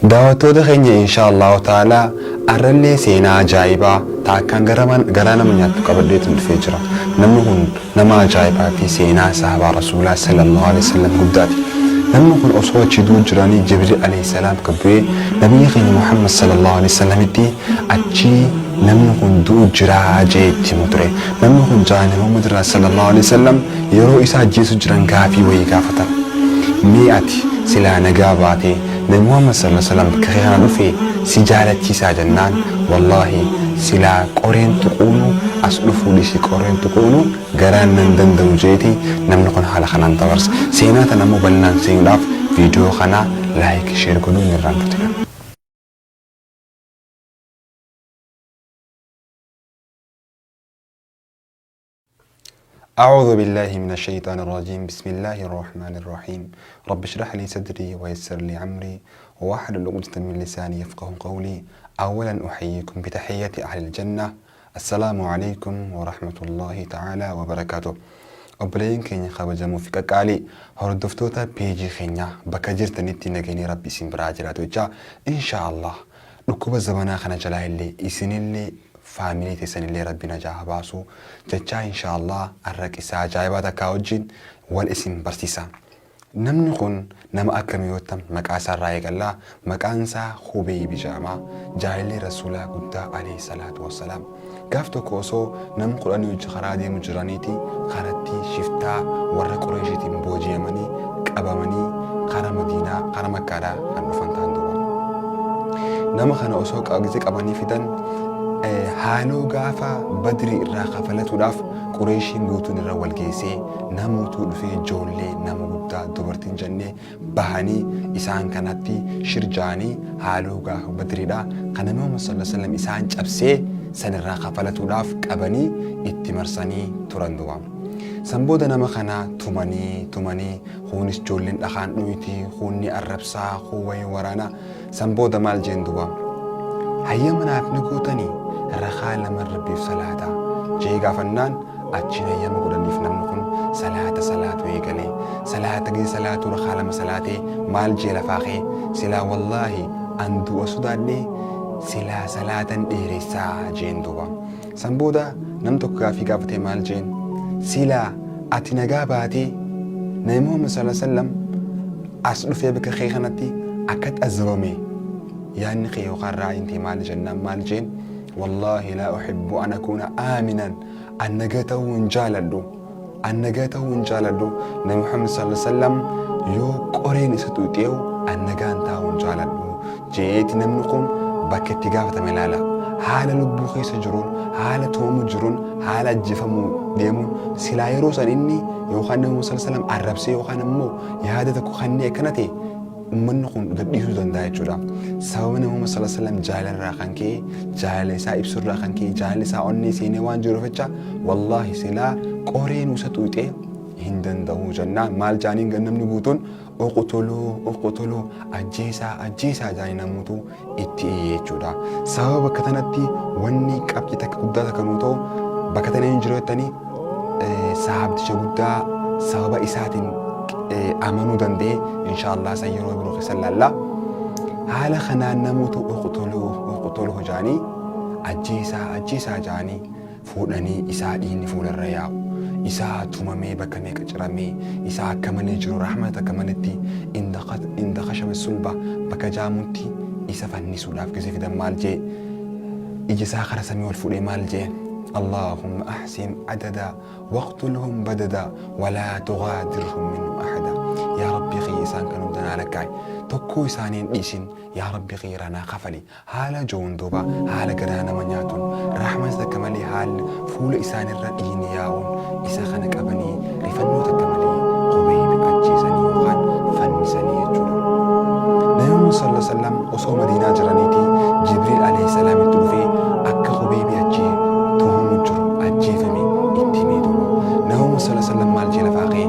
Daawattoota keenya inshaa Allahu ta'ala arrallee seenaa ajaa'ibaa ta akkaan garaa nama nyaattu qabadheetin dhufee jira. Namni kun nama ajaa'ibaa fi seenaa sahabaa Rasuulaa sallallahu alaihi wasallam guddaati. Namni kun osoo achi du'u jiranii Jibriil alayhi salaam gad bu'ee nabiyyi keenya Muhammad sallallahu alaihi wasallamitti achii namni kun du'u jiraa jee itti himu ture. Namni kun ja'a Nabi Muhammad irraa sallallahu alaihi wasallam yeroo isa ajjeesu jiran gaafii wayii gaafatan. Mee ati silaa nagaa baatee Nabi Muhammad sallallahu alaihi wasallam bakka kee kana dhufee si jaalachiisaa jennaan wallaahi silaa qoreen tuquunu as dhufuu dhiisi qoreen tuquunu garaan nan danda'u jeeti namni kun haala kanaan dabarsa. Seenaa tana immoo bal'inaan seenuudhaaf viidiyoo kana like share godhuu hin irraanfatina. أعوذ بالله من الشيطان الرجيم بسم الله الرحمن الرحيم رب اشرح لي صدري ويسر لي عمري واحلل عقدة من لساني يفقه قولي أولا أحييكم بتحية أهل الجنة السلام عليكم ورحمة الله تعالى وبركاته Obboleeyyan keenya kabajamoo fi qaqqaalii hordoftoota peejii keenyaa bakka jirtanitti nageenyi Rabbi isin biraa jiraatu jechaa insha Allah dhukkuba zabanaa kana jalaa illee isinillee family teessanillee rabbi najaa haa baasu jechaa insha Allah arra qissaa ajaa'ibaa takkaa wajjin wal isin barsiisa. Namni kun nama akkami yoo jettan maqaa isaa irraa eegalla. Maqaan isaa Khubeeyb jedhama. Jaalallee Rasuulaa guddaa alayhi salaatu wassalaam. Gaaf tokko osoo nam kudhanii wajji karaa deemu jiraniiti karatti shiftaa warra Qureeshiitiin booji'amanii qabamanii kara Madiinaa kara Makkaadhaa kan dhufan ta'an duuba. Nama kana osoo gizee qabanii fidan haaloo gaafa Badrii irraa kafalatuudhaaf Qureeshiin guutuun irra wal geessee namuutuu dhufee ijoollee nama guddaa dubartiin jennee bahanii isaan kanatti shir ja'anii haaloo gaafa Badriidha kan Nabi Muhammad sallallahu alaihi wasallam isaan cabsee sanirraa kafalatuudhaaf qabanii itti marsanii turan duuba. San booda nama kana tumanii tumanii kuunis ijoolleen dhakaan dhuyiti kuun ni arrabsaa kuun wayii waraana san booda maal jeen duba hayyama naaf ni gootanii rakaa laman rabbiif salaata jee gaafannaan achiin hayyama godhaniif namni kun salaata salaatu eegale salaata gee salaatu rakaa lama salaatee maal jee lafaa kee silaa wallaahi an du'a sodaadhee silaa salaatan dheeressaa jeen duba san booda nam tokko gaafii gaafatee maal jeen silaa ati nagaa baatee Nabi Muhammad sallallahu alaihi wasallam as dhufee bakka kee kanatti akkatti azabame yaadni kee yookaan raayiin tee maali jennaan maal jeen wallaahi laa uhibbu an akuuna aaminan an nagaa ta'uu hin jaaladhu an nagaa ta'uu hin jaaladhu Nabi Muhammad sallallahu alaihi wasallam yoo qoreen isa xuuxeewu an nagaan taa'uu hin jaaladhu jeeti namni kun bakka itti gaafatame ilaala haala lubbuu keessa jiruun haala tumamu jiruun haala ajjeefamuu deemuun silaa yeroo san inni yookaan Nabi Muhammad sallallahu alaihi wasallam arrabsee yookaan ammoo yaada tokko kannee akkana ta'e ummanni kun gadhiisuu danda'a jechuudha. Sababa Nabi Muhammad sallallahu alaihi wasallam jaalala irraa kan ka'e, jaalala isaa ibsu irraa kan ka'e, jaalalli isaa onnee seenee waan jiruuf jecha wallaahi silaa qoree nuusa xuuxee hin danda'u jennaan maal jaaniin gan namni guutuun uqtuluu uqtuluu ajjeesaa ajjeesaa jaanii namuutu itti iyye jechuudha. Sababa bakka tanatti wanni qabxii takka guddaa takka nuu ta'u bakka tana hin jiru jettanii sahaabticha guddaa sababa isaatiin amanuu danda'e inshaallah san yeroo biroo keessa laalla. Haala kanaan namoota uqtuluu uqtuluu jaanii ajjeesaa ajjeesaa jaanii fuudhanii isaa dhiigni fuularra yaa'u, isaa tumamee bakka meeqa ciramee, isaa akka malee jiru rahmata akka maletti inda khashaba sulba bakka jaamutti isa fannisuudhaaf gisee fidan maal jee ija isaa kara samii ol fuudhee maal jee Allahumma ahsim adada waqtulhum badada walaa tughaadirhum minhum ahada yaa rabbii kiyya isaan kan hunda naa lakkaa'i tokkoo isaanii hin dhiisin yaa rabbii kiyya irraa naa kafali Haala joon duuba haala garaa nama nyaatuun rahmata takka malee haalli fuula isaanirra dhiigni yaa'uun isa kana qabanii rifannoo takka malee Khubayb ajjeesanii yookaan fannisanii jechuudha. Nabi Muhammad sallallahu alaihi wasallam osoo Madiinaa jiraniiti Jibriil alayhi salaam itti dhufee akka Khubaybi achi tuhumu jiru ajjeefame itti himee duuba. Nabi Muhammad sallallahu alaihi wasallam maal jee lafaa ka'e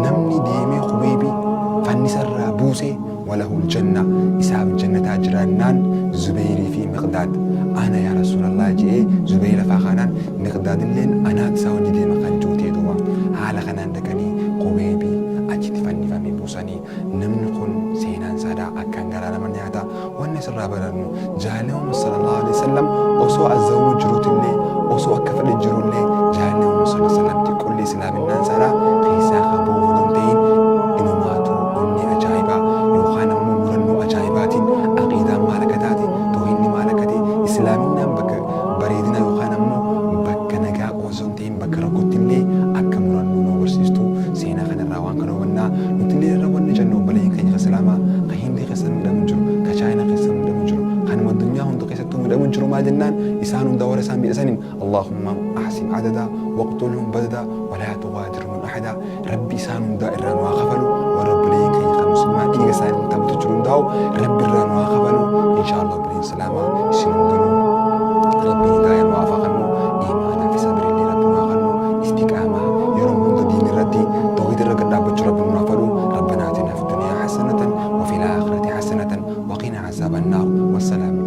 namni deemee Khubaybi fannisarraa buuse walahul janna isaaf jannataa jiraannaan Zubeyrii fi Miqdaad ana yaa Rasuulallah je'ee Zubeyr lafaa kaanaan Miqdaadilleen anaat isaa wajji deema kan ji'u ta'e duuba haala kanaan dhaqanii Khubeeybi achitti fannifame buusanii namni kun seenaan isaadhaa akkaan garaa nama nyaata. Wanni asirraa barannu jaalalli Muhammad sallallahu alaihi wasallam osoo azzabamu jiruutillee, osoo akka fedhe jirullee, jaalalli Muhammad sallallahu alaihi wasallam xiqqollee islaaminaan isaadha keessaa ka bu'uuf odoo hin ta'in, inumaatu onnee ajaa'ibaa yookaan ammoo murannoo ajaa'ibaatiin aqiidaan maal akka taate, toohinni maal akka ta'e, islaaminaan bakka bareedina yookaan ammoo bakka nagaa qofa osoo hin ta'in bakka rakkootti illee akka murannoo nu agarsiistu seenaa kanarraa waan kana hubannaa. Nuti illee irra wanni jennu, obboleeyyan keenya ka islaamaa ka Hindii keessa miidhamu jiru, ka Chaayinaa keessa miidhamu jiru, kanuma addunyaa hunda keessattuu miidhamu jiru, maal jennaan isaan hunda warra isaan miidhasaniin Allahumma ahsin adada waqtulhum badada walaa tughaadir minhum ahada. Rabbi isaan hundaa irraa nu haa kafalu. Warra obboleeyyan keenya kan muslimaa dhiiga isaanii taphatu jiru hundaa'u Rabbi irraa nu haa kafalu insha Allah. Obboleeyyan islaamaa, isin hundinuu Rabbi hidaayaa nu haa kennu, iimaanaa fi sabirillee Rabbi nu haa kennu, istiqaamaa yeroo hunda diin irratti tawhiid irra gad dhaabbachuu Rabbi nu haa fedhu. ربنا آتنا في الدنيا حسنة وفي الآخرة حسنة وقنا عذاب النار. والسلام.